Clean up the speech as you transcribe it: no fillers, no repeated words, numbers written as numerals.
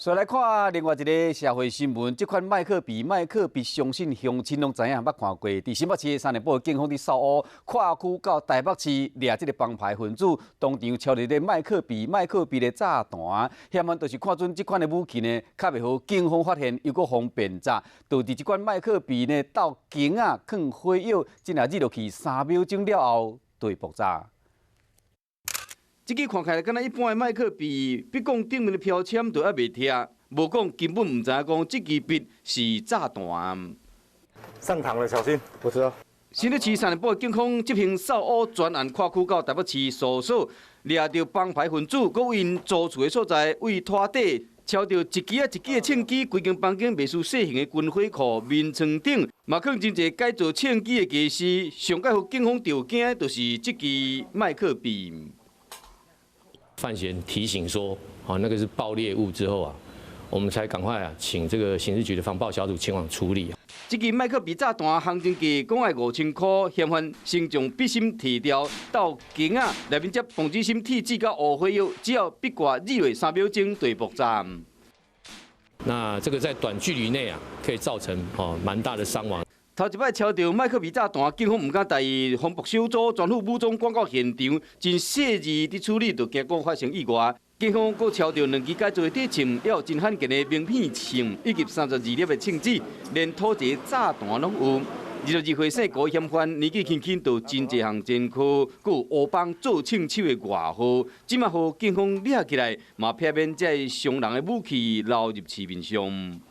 所以來看另外一个社會新聞，這款麥克筆，麥克筆相信鄉親攏知影，捌看過。佇新北市的三重埔警方佇掃烏跨區到台北市掠這个幫派分子，當場抄著這个麥克筆，麥克筆的炸彈，嫌犯就是看準這款的武器呢，較袂予警方發現，又閣方便炸，就佇這款麥克筆呢，鬥弓仔囥火藥，這若入落去3秒鐘了後，就會爆炸。這支看起來敢若一般的麥克筆，筆管頂面的標籤都猶未拆，無講根本毋知影講這支筆是炸彈。上膛了，小心！我知道。新北市三重埔警方執行掃烏專案，跨區到台北市搜索，掠著幫派分子，閣𪜶租厝的所在，位拖底抄著一支仔一支的槍支，規間房間袂輸細型的軍火庫，眠床頂嘛囥真濟改造槍支的家私，上蓋予警方著驚的就是這支麥克筆。范閒提醒說：“哦，那個是爆裂物之後啊，我們才趕快啊，請這個刑事局的防爆小組前往處理。” 這支麥克筆炸彈行情價講愛5000箍，嫌犯先將筆芯提掉到弓仔內面，接磅子心鐵子佮烏火藥，只要筆蓋入落3秒鐘就會爆炸。那這個在短距離內啊，可以造成哦蠻大的傷亡。頭一擺抄著麥克筆炸彈，警方毋敢大意，防爆小組全副武裝趕到現場，真細緻佇處理，就驚講發生意外。警方閣抄著兩支改造的短槍，也有真罕見的名片槍，以及32粒的槍子，連土製炸彈攏有。22歲姓郭嫌犯年紀輕輕就真濟項前科，閣有烏幫做槍手的外號，這馬予警方掠起來，嘛避免這个傷人的武器流入市面上。